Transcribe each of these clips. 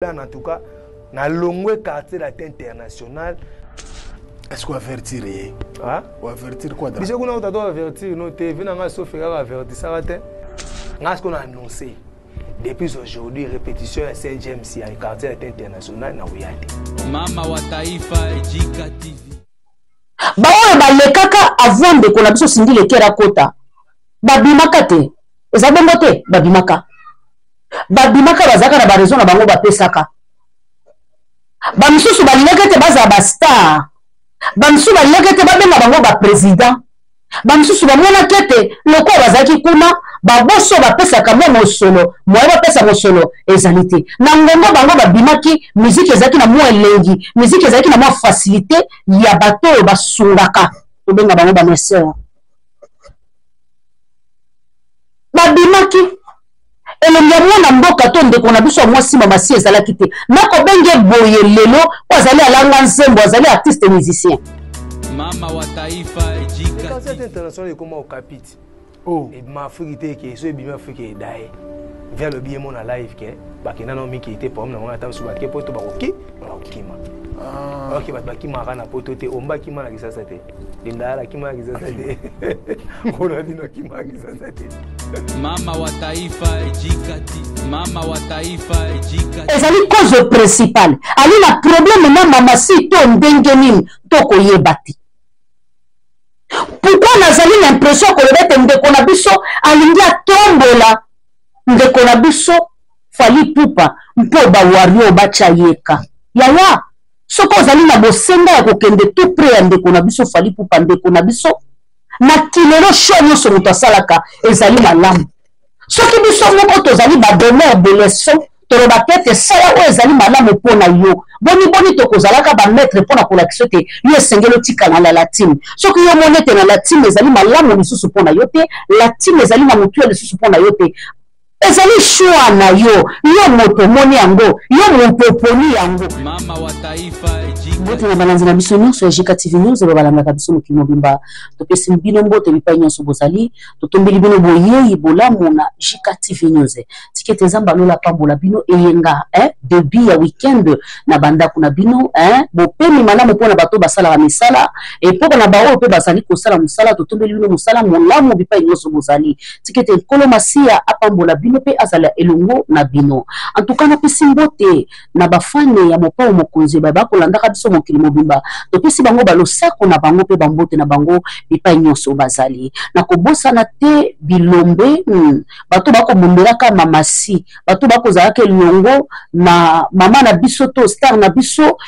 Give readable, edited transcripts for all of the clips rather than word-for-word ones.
En tout cas, na longwe Quartier Latin International. Est-ce qu'on avertir ye? Ah? Ou avertir quoi? Biso kuna utato avertir no te, vina nga sauf kaka avertisaka te. Nga ce qu'on a annoncé depuis aujourd'hui, répétition à Saint James ya Quartier Latin International na Oyate. Mama wa taifa Ejika TV. Baoyo balekaka avant ndeko na biso Cindy Le Cœur akota, babimaka te. Eza bongo te, babimaka. Babimaka, bazalaka na ba raison na bango bapesaka. Ba misusu balingaka ete bazala ba star, ba misusu balingaka ete babenga bango ba président, ba misusu bamonaki ete lokola bazalaki kuna baboso bapesaka mwa mosolo, moyen bapesa mosolo ezali te. Na ngonga bango babimaki, miziki ezalaki na mwa elengi, miziki ezalaki na mwa facilité ya bato oyo basungaka, tobenga bango ba meseur. Babimaki elongi ya mwana mboka to ndeko na biso ya mwasi Mama Si ezalaki te. Nakobenge boye lelo po azali alanga nzembo, azali artiste musicien. Mama wa taifa Ejika Quartier International ekoma okapiti. Oh. Ebima Afrique te ke so ebimi Afrique edaye. Via lobi ye mona live ke bakenda na miki te problème na bango ata mosusu bake poto bakoki bakokima. Ah. Ok, bato bakimaka na poto te, omba akima na Kisasa te. Lindala akima na Kisasa te. Ronaldinho akima na Kisasa te. Mama wa taifa Ejika TV. Mama wa taifa Ejika TV. Ezali cause principale. Ali na problème na Mama Si to ndenge nini tokoyeba te. Pourquoi nazali na impression koloba ete ndeko na biso alingi atombola ndeko na biso Fally Ipupa mpo ba warrior batya ye ka. Yaya, soki ozali na bosenga ya kokende tout près ya ndeko na biso Fally Ipupa, ndeko na biso na kilelo show nyonso moto asalaka ezali malamu. Soki biso moko tozali ba donneur de leçon, tolobaka ete sala oyo ezali malamu mpo na yo. Boni boni tokozalaka ba maître mpo na kolakisa ete yo esengeli otikala na latine. Soki yo omoni ete na latine ezali malamu lisusu mpo na yo te, latine ezali na motuya lisusu mpo na yo te, ezali choix na yo, yo moto omoni yango, yo moto oponi yango. Mama wa taifa Ejika. Mbote na balanzi na biso nyonso ya Ejika TV News oyo balandaka biso mokili mobimba. Topesi bino mbote bipai nyonso bozali, totombeli bino boyeyi bolamu na Ejika TV News. Tika ete Nzambe alola apambola bino eyenga, hein, début ya week-end na bandako na bino, hein, bopemi malamu mpona bato basalaka misala, et mpo na baoyo mpe bazali kosala mosala, totombeli bino mosala molamu bipai nyonso bozali. Tika ete Nkolo Masiya apambola bino mpe azala elongo na bino. En tout cas, napesi mbote na bafane ya Mopao Mokonzi baye bakolandaka biso mokili mobimba. Topesi bango balosako na bango mpe bambote na bango bipai nyonso bazali. Nakobosana te bilombe, bato bakobundelaka Mama Si, bato bakozalaka elongo na mama na biso to star na biso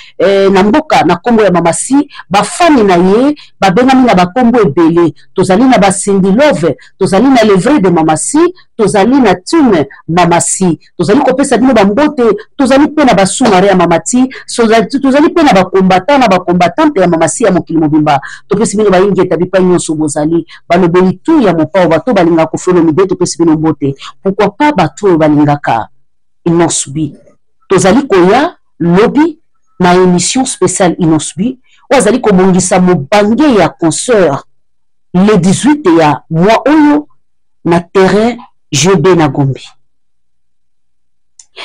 na mboka na kombo ya Mama Si, bafani na ye babengami na bakombo ebele. Tozali na ba Cindy Love, tozali na le vrai de Mama Si, tozali na team Mama Si. Tozali kopesa bino ba mbote, tozali pe na ba sous-marin ya Mama Ti, tozali pe na ba combattant na ba combattante ya Mama Si ya mokili mobimba. Topesi bino ba ingeta bipai nyonso bozali, balobeli tout ya Mopao, bato balingaka Koffi Olomide, topesi bino mbote. Pourquoi pas bato oyo balingaka Innoss'B. Tozali koya lobi na émission spéciale Innoss'B oyo azali kobongisa mobange ya concert le 18 ya mois oyo na terrain GB na Gombe.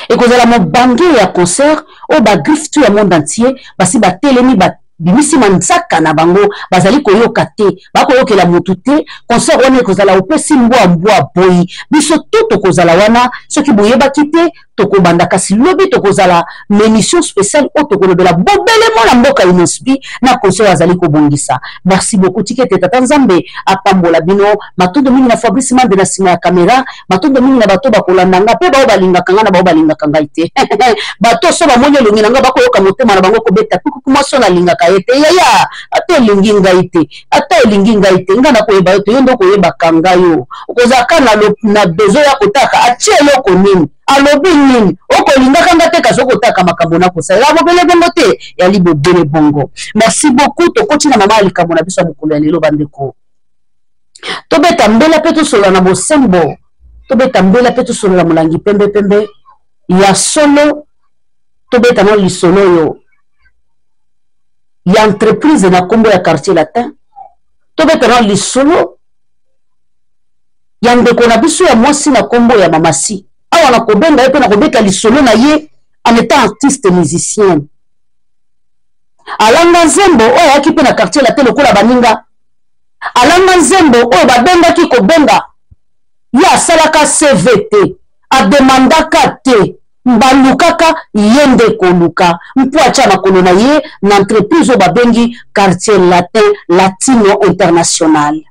Ekozala mobange ya concert oyo ba griffe tout ya monde entier basi batelemi, babimisi manzaka na bango, bazali koyoka te, bakoyokela motu te. Concert wana ekozala opesi mbwa mbwa boyi, biso tout tokozala wana. Soki boyebaki te, tokobanda kasi lobi tokozala na émission spéciale oyo tokolobela bobele mwana mboka Innoss'B na concert azali kobongisa. Merci beaucoup, tika ete Tata Nzambe apambola bino. Matondo mingi na Fabrice Mande na nsima ya kamera, matondo mingi na bato bakolanda nga mpe bao balingaka nga na bao balingaka ngai te. Bato so bamoni elongi na nga bakoyoka motema na bango kobeta kukuku, mwasi oyo nalingaka ye te, yaya ata olingi ngai te, ata olingi ngai te, nga nakoyeba yo te, yo nde okoyebaka ngai yo. Okozala kaka na besoin ya kotaka atie eloko nini, alobi nini, okolingaka nga te kasi okotaka makambo na kosalela bobele bongo te, yali bobele bongo. Merci beaucoup, tokoti na mama ya likambo na biso ya mokolo ya lelo bandeko. Tobeta mbela mpe tosolola na bosembo, tobeta mbela mpe tosolola molangi pembe pembe ya solo, tobeta na lisolo oyo ya entreprise na kombo ya Quartier Latin, tobeta na lisolo ya ndeko na biso ya mwasi na kombo ya Mama Si. Awa nakobenga ye mpe nakobeta lisolo na ye. En étant artiste musicienne, alanga nzembo oyo ayaki mpe na Quartier Latin lokola baninga. Alanga nzembo oyo babengaki kobenga ye, asalaka CV te, ademandaka te, balukaka ye nde koluka mpo atya makolo na ye na entreprise oyo babengi Quartier Latin, Latino International.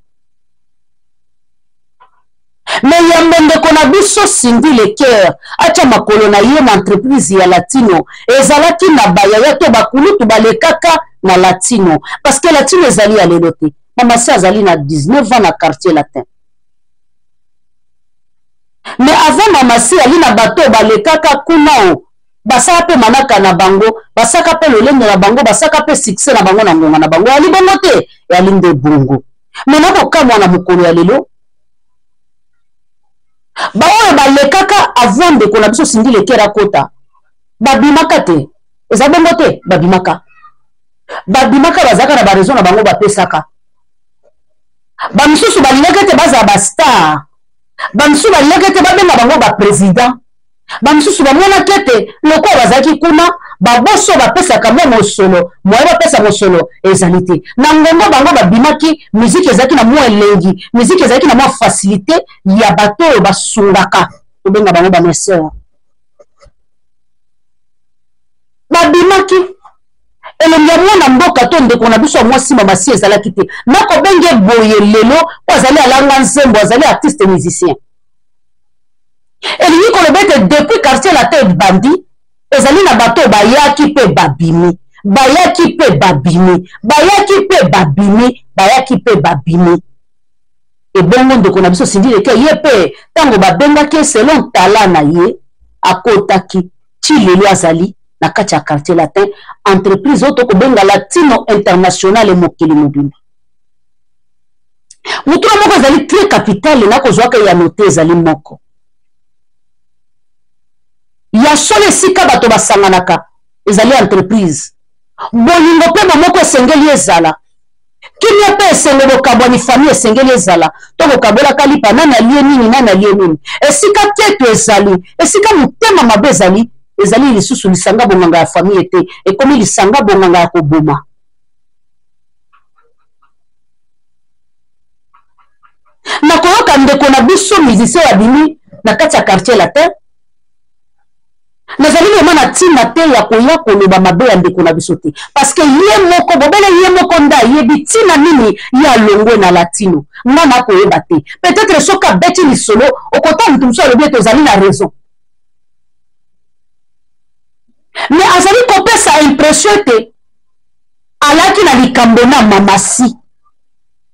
Me yambo ndeko na biso Cindy Le Cœur atya makolo na ye na entreprise ya Latino, ezalaki na bayaya to bakulutu balekaka na Latino, parce que Latino ezali ya lelo te. Mama si azali na 19 ans na Quartier Latin, mais avant mama si ali na bato oyo balekaka kuna, o basala mpe manaka na bango, basaka mpe lolendo na bango, basaka mpe succès na bango na ngonga na bango. Yali bongo te, yali nde bongo. Me nakokamwa na mokolo ya lelo, baoyo balekaka avant ndeko na biso Cindy Le Cœur akota, babimaka te. Eza bongo te, babimaka, babimaka, bazalaka na baraison na bango bapesaka. Bamisusu balingaki ete bazala bastar, bamisusu balingaki ete babenga bango baprésident, bamisusu bamonaki ete lokola bazalaki kuna, baboso bapesaka mwa mosolo, moye bapesa mosolo ezali te. Na ngongo bango babimaki, miziki ezalaki na mwa elengi, miziki ezalaki na mwa facilité ya bato oyo basungaka, tobenga bango bameseur. Babimaki, elongi ya mwana mboka to ndeko na biso ya mwasi mamasi ezalaki te. Nakobenge boye lelo mpo azali alanga nzembo, azali artiste musicien. Elingi koloba ete depuis Quartier Latin ebandi, ezali na bato oyo bayaki mpe babimi, bayaki mpe babimi, bayaki mpe babimi, bayaki mpe babimi. Ebongo ndeko na biso Cindy Le Cœur, ye mpe ntango babengaki, selon tala na ye, akotaki ti lelo azali na kati ya Quartier Latin, entreprise oyo tokobenga Latino International, mokili mobimba. Motuna moko ezali très capital, nakozwaka eyano te, ezali moko ya solo: esika bato basanganaka ezali entreprise, bolingo mpe bomoko esengeli ezala, kimia mpe esengo, bokabwani famille esengeli ezala, to kokabolaka lipa, nani alie nini, nani alie nini. Esika keto ezali, esika motema mabe ezali, ezali lisusu lisanga bonganga ya famille te, ekomi lisanga bonganga ya koboma. Nakoyoka ndeko na biso musicien abimi na kati ya Quartier Latin, nazali vraiment na ntina te ya koya koloba mabe ya ndeko na biso te, parce que ye moko, bobele ye moko nde ayebi ntina nini ye alongwe na Latino. Nga nakoyeba te. Peut-être soki abeti lisolo, okota moto mosusu alobi ete ozali na raison, mais azali kopesa impression ete alaki na likambo na mamasi,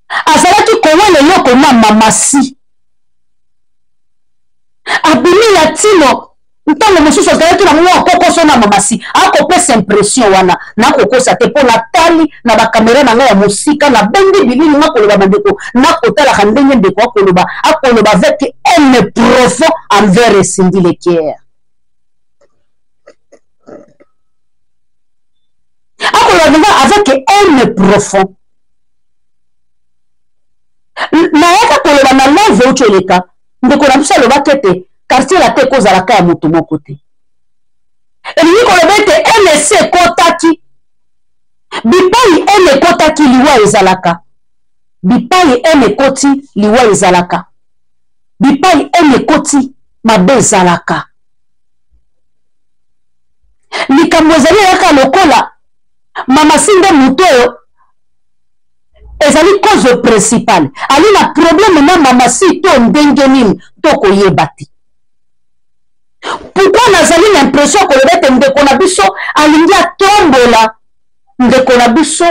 azalaki kowela eloko na mamasi, abimi Latino. Ntango mosusu azalaki na mwa kokoso na mamasi, akopesa impression wana. Nakokosa te mpo natali na bakamera na ngai ya mosika, nabendi bilili. Nga koloba, bandeko, nakotalaka ndenge ndeko akoloba, akoloba avec haine profond envers Cindy Le Cœur. Akoloba mpenza avec haine profond. Nayaka koloba na live euti oleka, ndeko na biso alobaki ete Quartier Latin ekozalaka ya moto moko te. Elingi koloba ete nsc ekotaki bipai, n ekotaki, liwa ezalaka bipai, n ekoti, liwa ezalaka bipai, n ekoti, mabe ezalaka. Likambo ezali eyaka lokola mama si nde moto oyo ezali cause principale, ali na problème na mama si to ndenge nini, tokoyeba te. Pourquoi nazali na impression koloba ete ndeko na biso alingi atombola ndeko na biso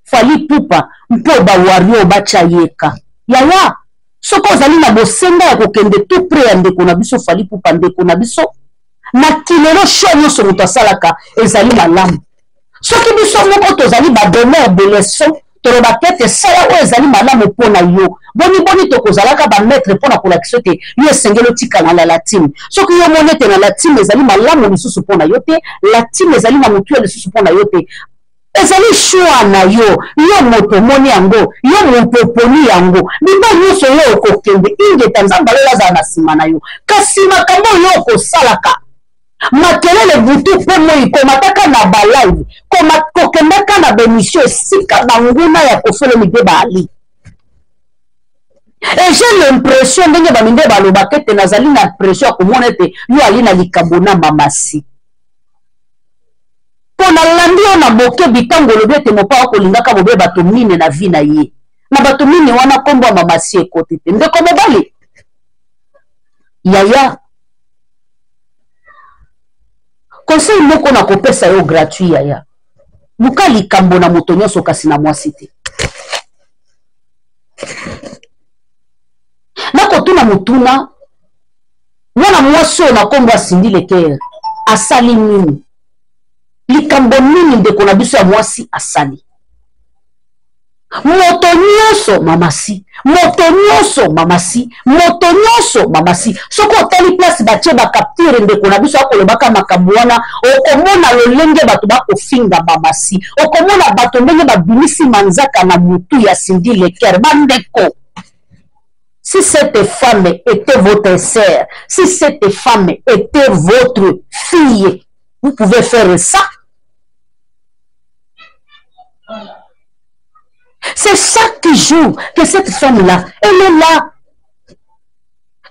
Fally Ipupa mpo bawario batya yeka? Yaya, soki ozali na bosenga ya kokende tout près ya ndeko na biso Fally Ipupa, ndeko na biso na kilelo, show nyonso moto asalaka ezali malamu. Soki biso moko tozali badonneur de leçon, tolobaka ete sala oyo ezali malamu mpo na yo. Boni boni tokozalaka bamaître mpo na kolakisa ete yo esengeli otikala na Latine? Soki yo omoni ete na Latine ezali malamu lisusu mpo na yo te, Latine ezali na motuya lisusu mpo na yo te, ezali choix na yo. Yo moto omoni yango, yo moto oponi yango. Bipai nyonso yo okokende, ingeta, Nzambe alola azala na nsima na yo. Kasi makambo oyo yo okosalaka, Makelele butu mpe moi, komataka na balive, kokendaka na bemission esika banguna ya Koffi Olomide baali. Et j'ai l'impression ndenge baminde balobaka ete nazali na impression ya komona ete yo ali na likambo na mamasi. Mpo nalandi yo na bokebi ntango olobi ete mopao akolingaka bobe bato mine na vie na ye. Na bato mine wana nkombo ya mamasi ekoti te. Ndeko mobali, yaya, conseil moko nakopesa yo gratuit yaya, luka likambo na moto nyonso kasi na mwasi te. Nakotuna motuna, mwana mwasi oyo na nkombo ya Cindy Le Cœur asali nini? Likambo nini ndeko na biso ya mwasi asali? Moto nyonso mamasi, moto nyonso mamasi, moto nyonso mamasi. Soki otali place batie bacapture ndeko na biso akolobaka makambo wana, okomona lolenge bato bakofinga mamasi, okomona bato ndenge babimisi manzaka na mutu ya Cindy Le Cœur. Bandeko, si cette femme était votre sœur, si cette femme était votre fille, vous pouvez faire ça? C'est chaque jour que cette femme-là, elle est là.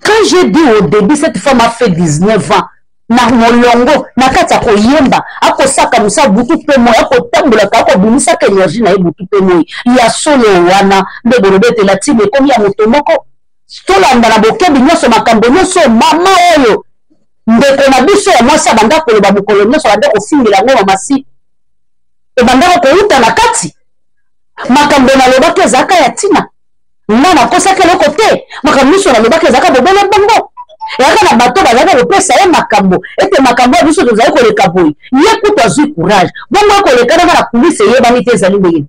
Quand j'ai dit au début, cette femme a fait 19 ans. Na molongo, na kati ya koyemba, akosaka mosala butu mpe moi, akotambolaka, akobimisaka énergie na ye butu mpe moi. Ya solo wana, nde bolobi ete la team ekomi ya moto moko. Tolanda na bokebi nyonso makambo nyonso mama oyo ndeko na biso ya mwasi abanda koloba mokolo nyonso, abanda kofingela yango mamasi, ebandaka kouta na kati. Makambo nalobaki ezalaka ya ntina, nga nakosaki eloko te. Makambo nyonso nalobaki ezalaka bobele bongo. Eyaka na bato bazalaki kopesa ye makambo ete makambo ya biso tozali koleka boye, ye kutu azwi courage bongo ekoleka nanga na kulise, eyebani te ezali ndenge.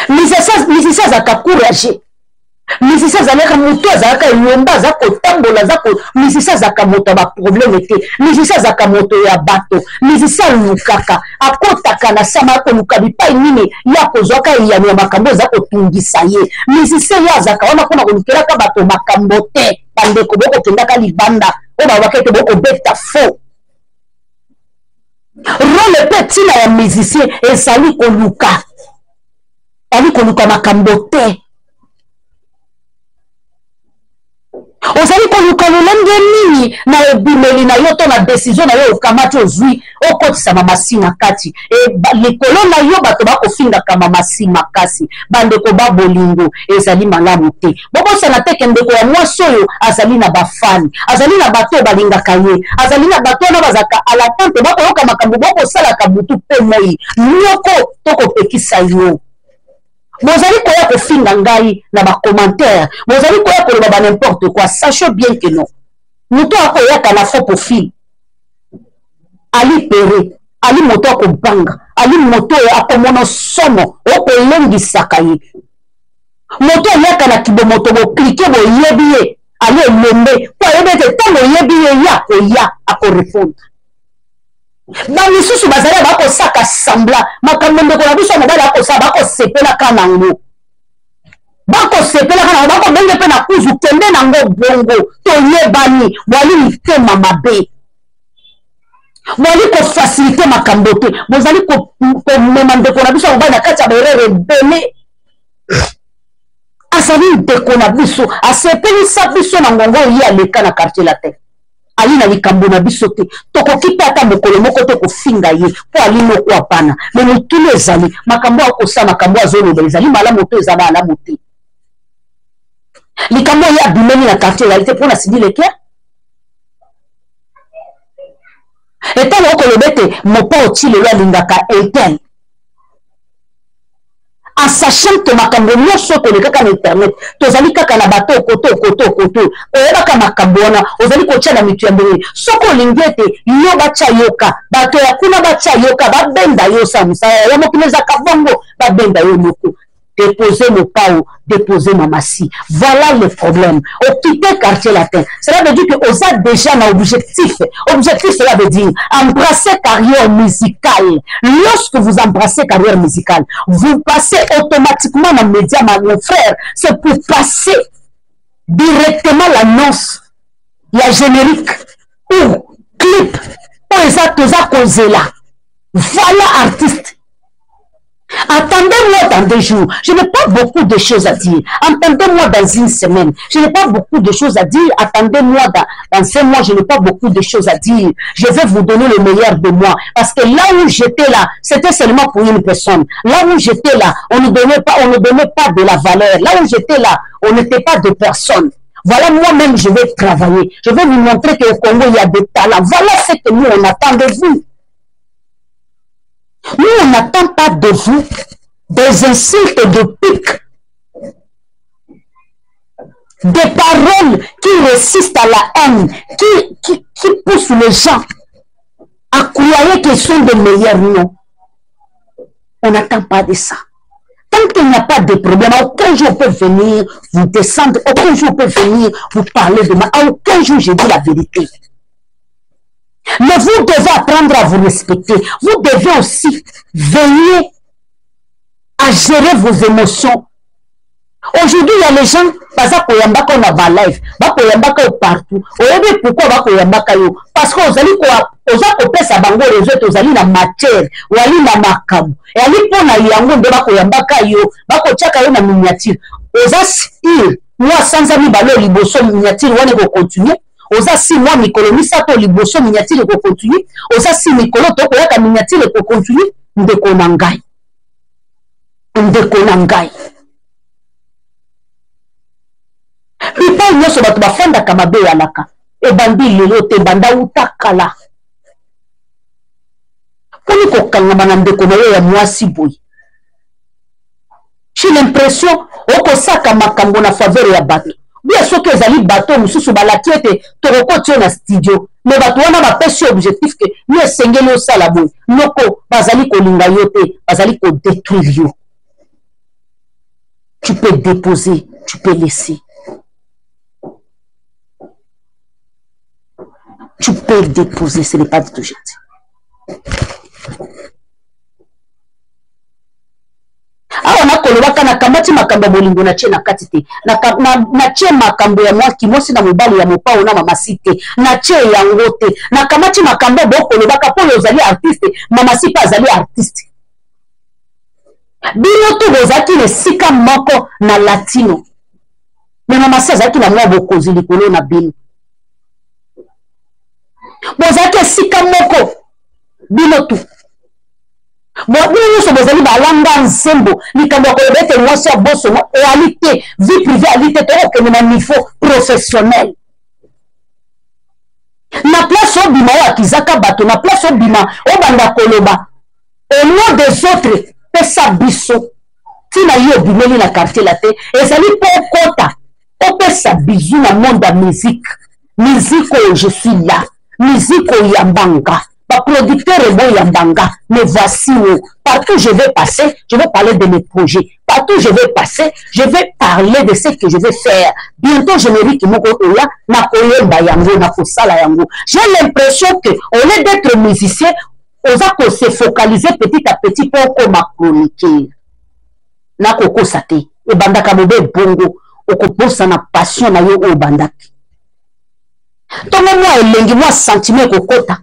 Musicien azalaka courageux, musicien azalaka moto azalaka elomba, aza kotambola, aza ko musicien azalaka moto ya baproblème te, musicien azalaka moto ya bato, musicien alukaka, akotaka na sama, akoluka bipai nini ye akozwaka eyano ya makambo eza kotungisa ye. Musicien ye azalaka wana mpona kolukelaka bato makambo te. Bandeko, bokokendaka libanda oyo balobaka ete bokobeta faux role mpe ntina ya musicien ezali koluka, ali koluka makambo te. Ozali koluka lolenge nini na ebimeli na yo to na desizio na yo okamati ozwi okotisa mamasi na kati e, likolo na yo bato bakofingaka mamasi makasi. Bandeko ba bolingo, ezali malamu te. Bobosana te ke ndeko ya mwasi oyo azali na bafani, azali na bato oyo balingaka ye, azali na bato wana bazalaka alatante, bakoyoka makambo bokosalaka butu mpe moi. Nyoko tokopekisa yo. Bozali koya kofinga ngai na bacommentaire, bozali koya koloba ba n'importe quoi. Sachez bien que non, moto akoyaka na faux profil ali pere, ali moto akobanga, ali moto oyo akomona somo okolengisaka ye. Moto ayaka na kibomoto, boklike, boyebi ye, ali elombe mpo ayebi ete ntango oyebi ye, ye akoya akorepondre. Bamisusu bazali bakosaka sambla makambo ndeko na biso ya mobali akosala, bakosepelaka nango, bakosepelaka nango, bakobenge mpe na kuzu kende nango bongo. Toyebani, bwali mitema mabe, bwali kofasilite makambo te, bozali komema ndeko na biso ya mobali na kati ya baerere ebele. Azali ndeko na biso, asepelisa biso na ngongo oyo ye aleka na quartier latin. Ali na likambo na biso te, tokoki mpe ata mokolo moko te kofinga ye mpo ali moko apana. Me motuna ezali makambo akosala, makambo azoloba ezali malamu to eza malamu te? Likambo oyo abimeli na quartier ezali te mpo na Cindy Le Cœur. Etango okoloba ete mopao ti lelo alingaka intel, en sachant que makambo nyonso ekolekaka na internet, tozali kaka na bato okoto okoto okoto oyebaka makambo wana, ozali kotia na mitu ya ndenge. Soki olingi ete yo batya yoka bato ya kuna, batya yoka, babenda yo, osala mosala ya mokili, ezalaka bongo, babenda yo moko. Déposer mopao, déposer mamasi, voilà le problème. Oquitter quartier latin, cela veut dire que oza déjà na objectif. Objectif, cela veut dire embrasser carrière musicale. Lorsque vous embrassez carrière musicale, vous passez automatiquement dans média. Mon frère, c'est pour passer. directement l'annonce ya générique ou clip oyo eza toza kozela. Voilà artiste. Attendez-moi dans 2 jours. Je n'ai pas beaucoup de choses à dire. Attendez-moi dans une semaine. Je n'ai pas beaucoup de choses à dire. Attendez-moi dans 1 mois. Je n'ai pas beaucoup de choses à dire. Je vais vous donner le meilleur de moi. Parce que là où j'étais là, c'était seulement pour une personne. Là où j'étais là, on ne donnait pas, on ne donnait pas de la valeur. Là où j'étais là, on n'était pas de personne. Voilà, moi-même, je vais travailler. Je vais vous montrer qu'au Congo, il y a des talents. Voilà ce que nous, on attend de vous. Nous, on n'attend pas de vous des insultes de pique, des paroles qui résistent à la haine, qui poussent les gens à croire qu'ils sont des meilleurs. Non. On n'attend pas de ça. Tant qu'il n'y a pas de problème, à aucun jour on peut venir vous descendre, aucun jour on peut venir vous parler de moi, à aucun jour je dis la vérité. Mais vous devez apprendre à vous respecter. Vous devez aussi veiller à gérer vos émotions. Aujourd'hui, il y a les gens, baza koyambaka na ba live, ba koyambaka partout. Oyebi pourquoi ba koyambaka yo? Parce que ozali ko, oza kopesa bango réseau, ozali na matière, wali na makambo. Et ali pona yango nde ba koyambaka yo, ba kotiaka yo na miniature. Oza sûr, moi sanza mibale liboso miniature wana ko continuer. Oza 6 mois mikolo misato liboso miniature ko continuer. Oza 6 mikolo to koyaka miniature ko continuer. Ndeko na ngai. Ndeko na ngai. Bipai nyonso bato bafandaka mabe eyalaka. Ebandi lelo te, banda uta kala. Poni kokangama na ndeko na yo ya mwasi boye. J'ai l'impression okosaka makambo na faveur ya bato. Bien soki ezali bato mosusu balaki ete tokokoti yo na studio. Mais bato wana bapesi objectif ke yo esengeli osala boye. Noko bazali kolinga yo te, bazali kodétruire yo. Tu peux déposer, tu peux laisser. Tu peux déposer, ce n'est pas du tout gentil. Awa nakolobaka nakamati makambo ya bolingo na tie na kati te. Na tie makambo ya mwasi mwasi na mobali ya mopao na mama si te. Na tie yango te. Nakamati makambo bokolobaka po ozali artiste, mama si pa azali artiste. Bino to bozalaki na esika moko na latino. Mais mama si azalaki na mwa bokonzi likolo na bino. Bozalaki esika moko bino tu. Bo bino nyonso bozali balanga nzembo, likambo ya koloba ete mwasi ya boso eyali te, vie privée ali te, tokokende na niveau professionnel. Na place obima oyo akizaka bato, na place obima obanda koloba au nom des autres, pesa biso ntina yo obimeli na quartier la te, ezali mpo okota opesa bizu na monde ya musique. Musique oyo je suis là, musique oyo yambanga, ba producteur ebo yambanga, mais voici où partout je vais passer, je vais parler de mes projets, partout je vais passer, je vais parler de ce que je vais faire. Bientôt générique moko oya na koyemba yango, na kosala yango. J'ai l'impression que au lieu d'être musicien, oza ko se focaliser petit à petit pour koma chroniquer. Na kokosa te, ebandaka bobe bongo, okoposa na passion na yo oyo obandaki. Tongo mwa elengi, mwa sentiment ekokota.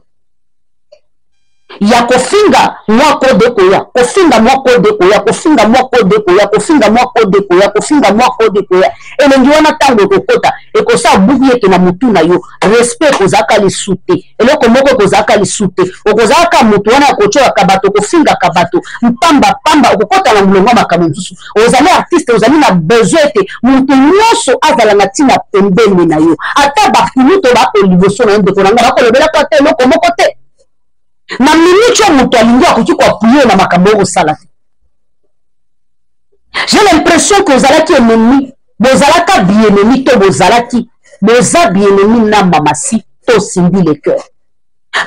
Ya kofinga mwa kode koya, kofinga mwa kode koya, kofinga mwa kode koya, kofinga mwa kode koya, kofinga mwa kode koya. Elengi wana tango ekokota, ekosa buku ete na mutu na yo, respect ekozalaka lisu te, eloko moko ekozalaka lisu te, okozalaka mutu wana akotiolaka bato, okofingaka bato, mpamba pamba, okokota na molongo ya makambo mosusu. Ozali artiste, ozali na besoin ete mutu nyonso azala na ntina pembeni na yo. Ata bakuluto bako liboso na yo, ndeko na ngai, bakolobelaka te eloko moko te. Na minute oyo moto alingi akoki koappuyer na makambo oyo kosala te. J'ai l'impression que ozalaki ennemi, bozalaka bien-aimé to bozalaki, boza bien-aimé na mama si to Cindy le cœur.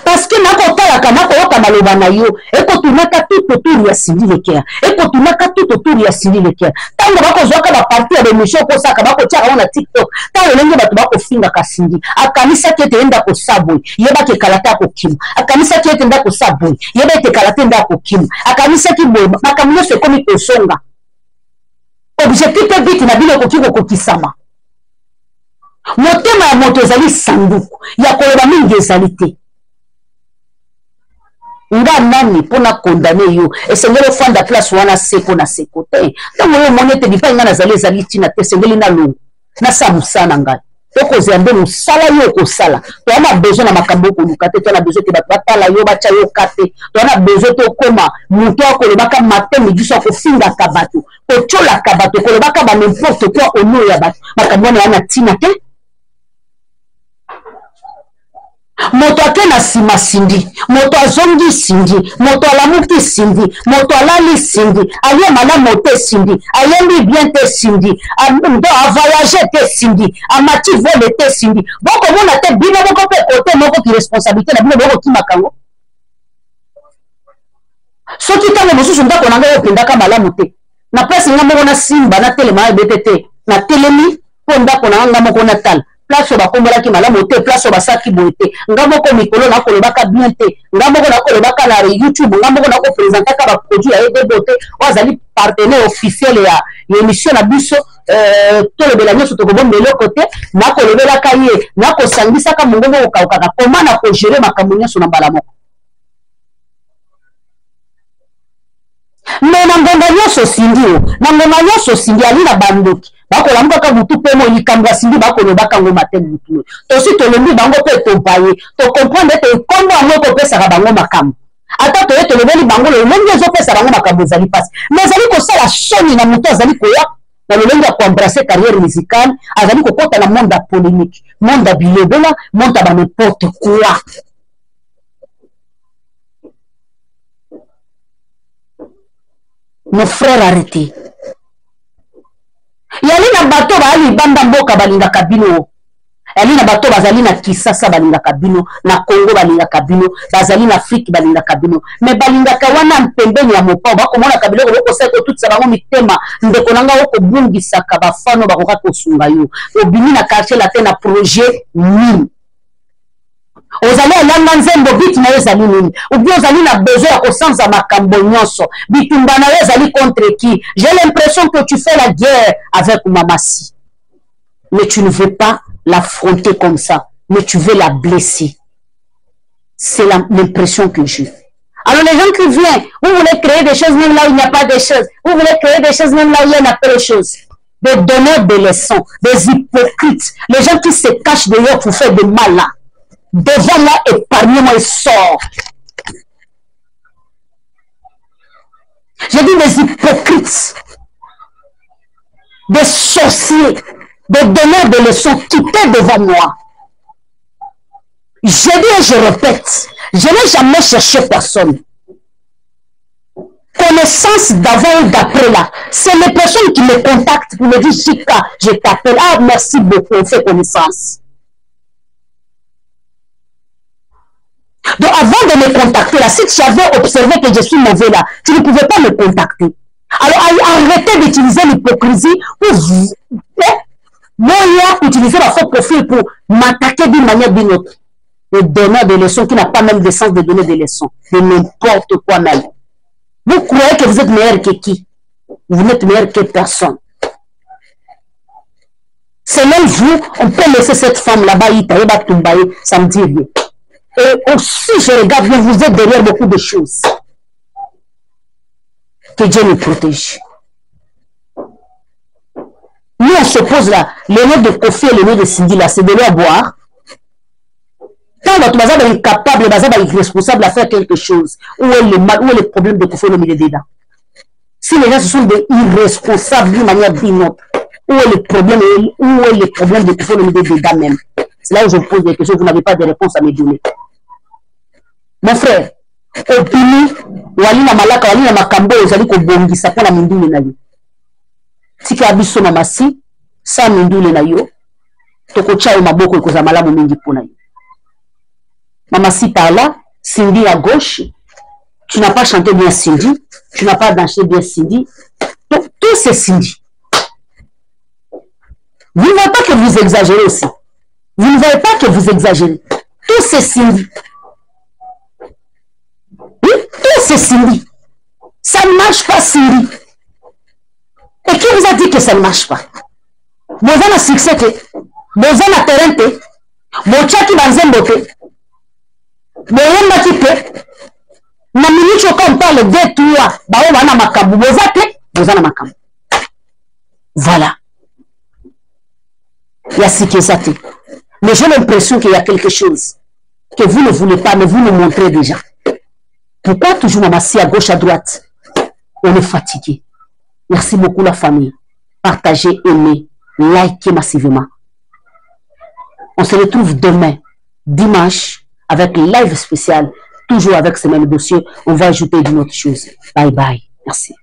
Parce que nakotalaka, nakoyoka maloba na yo, ekotunaka tout autour ya Cindy le cœur, ekotunaka tout autour ya Cindy le cœur. Tango bakozwaka ba partie ya émission kosaka, bakotiaka yango na TikTok, tango elenge bato bakofingaka Cindy, akanisaki ete ye ndako saboye, yebaki ekala te akokima, akanisaki ete ndako saboye, yeba ete ekala te ndako kokima, akanisaki boye, makambo nyonso ekomi kozonga. Objectif pe but na bino ekoki kokokisama. Motema ya moto ezali sanduku ya koloba mingi ezali te. Nga nani mpo na kondane yo? Esengeli ofanda place wana seko na seko te. Ntango yo omoni ete bipai ngai nazali ezali ntina te, esengeli nalongwa, nasala mosala na ngai. Tokozela nde mosala yo okosala. Toza na besoin na makambo okoluka te, toza na besoin te bato batala yo, batya yo ka te. Toza na besoin te okoma moto akolobaka matin midi soir, kofingaka bato, kotyolaka bato, kolobaka ba n'importe quoi au nom ya bato. Makambo wana ya na ntina te. Moto ake na nsima Cindy, moto azongi Cindy, moto alamuki Cindy, moto alali Cindy, alie malamu te Cindy, ayembi bien te Cindy, avoyage te Cindy, amati vole te Cindy. Bokomona te bino moko mpe kote moko ki responsabilité na bino bokokimaka yango. Soki ntango mosusu ndako na ngai okendaka malamu te, na place nga moko nasimba natelema ebete te, natelemi mpo ndako na nga moko natala place oyo bakombolaki malamu te, place oyo basalaki boye te, nga moko mikolo nakolobaka bien te, nga moko nakolobaka na YouTube, nga moko nakopresentaka baproduit ya edebo te, oyo azali partenaire officiel ya émission na biso. Tolobela nyonso, tokobomba eloko te, nakolobelaka ye, nakosangisaka mongongo kokaukaka, koma nakogere makambo nyonso na mbala moko. Me na ngonga nyonso Cindy o, na ngonga nyonso Cindy ali na bandoki bakolamukaka butu mpe moi likambo ya Cindy bakolobaka yango matin butu moi. Tosi tolembi bango mpe tobaye, tocomprendre ete nkombo yango ekopesaka bango makambo. Ata toye tolobeli bango lolenge ezopesa bango makambo ezali mpasi, me ezali kosala soni na moto azali koya na lolenge ya koembrasser carrière musicale, azali kokɔta na monde ya polémique, monde ya bilobela, monde ya ba n'importe quoi. Mon frère, arrêtez. Yali na bato baali libanda mboka balingaka bino. Yali na bato bazali na Kisasa balingaka bino, na Congo balingaka bino, bazali na Afrique balingaka bino. Mais balingaka wana pembeni ya mopao, bakomonaka biloko bokosala kotutisa bango mitema. Ndeko na ngai, okobungisaka bafano bakoka kosunga yo. Obimi na quartier latin na projet nini? Ozali alanga nzembo, but na yo ezali nini? Ou bien ozali na besoin ya kosanza makambo nyonso? Bitumba na yo ezali contre qui? J'ai l'impression que tu fais la guerre avec Mamasi, mais tu ne veux pas l'affronter comme ça, mais tu veux la blesser. C'est l'impression que j'ai. Alors les gens qui viennent, vous voulez créer des choses même là où il n'y a pas de choses. Vous voulez créer des choses même là où il y en a peu de choses. Des donneurs de leçons, des hypocrites, les gens qui se cachent d'ailleurs pour faire des mal là. Devant moi, épargnez-moi et sort. J'ai dit des hypocrites, des sorciers, des donneurs de leçons, quittez devant moi. Je dis et je répète, je n'ai jamais cherché personne. Connaissance d'avant ou d'après là, c'est les personnes qui me contactent pour me dire Chika, je t'appelle. Ah, merci beaucoup, on fait connaissance. Donc avant de me contacter là, si tu avais observé que je suis mauvais là, tu ne pouvais pas me contacter. Alors arrêtez d'utiliser l'hypocrisie pour moi, utiliser la faux profil pour m'attaquer d'une manière ou d'une autre. Le donneur de leçons qui n'a pas même de sens de donner des leçons, de n'importe quoi même. Vous croyez que vous êtes meilleur que qui? Vous n'êtes meilleur que personne. Selon vous, on peut laisser cette femme là-bas, Itaïba Tumbaye, ça me dit rien. Et aussi, je regarde, mais vous êtes derrière beaucoup de choses. Que Dieu nous protège. Nous, on se pose là, le nom de Kofi et le nom de Cindy là, c'est de l'eau à boire. Quand votre bazar est incapable, le bazar est irresponsable à faire quelque chose, où est le mal, où est le problème de Kofi Olomide dedans? Si les gens ce sont des irresponsables d'une manière ou d'une autre, où est le problème, où est le problème de Kofi Olomide dedans même? C'est là où je vous pose des questions, vous n'avez pas de réponse à me donner. Mon frère, obimi, wali na malaka, wali na makambo, ozali kobongisa mpo na mindule na yo. Tika biso na masi, sa mindule na yo, tokotia yo maboko ekozala malamu mingi mpo na yo. Mama si par là, Cindy à gauche, tu n'as pas chanté bien Cindy, tu n'as pas dansé bien Cindy, donc tout c'est Cindy. Vous ne voyez pas que vous exagérez aussi. Vous ne voyez pas que vous exagérez. Tout c'est Cindy. Oui, tout c'est Cindy. Ça ne marche pas Cindy. Et qui vous a dit que ça ne marche pas? Vous avez un succès que... Boza na terrain te, botiaki banzembo te, boyembaki te. Na minute oyo quand on parle de toi, baoyo baa na makambo, boza te, boza na makambo. Voilà. Ya sika eza te. Mais j'ai l'impression qu'il y a quelque chose que vous ne voulez pas, mais vous nous montrez déjà. Pourquoi toujours mamassi à gauche, à droite? On est fatigué. Merci beaucoup la famille. Partagez, aimez, likez massivement. On se retrouve demain, dimanche, avec live spécial, toujours avec ce même dossier. On va ajouter une autre chose. Bye bye. Merci.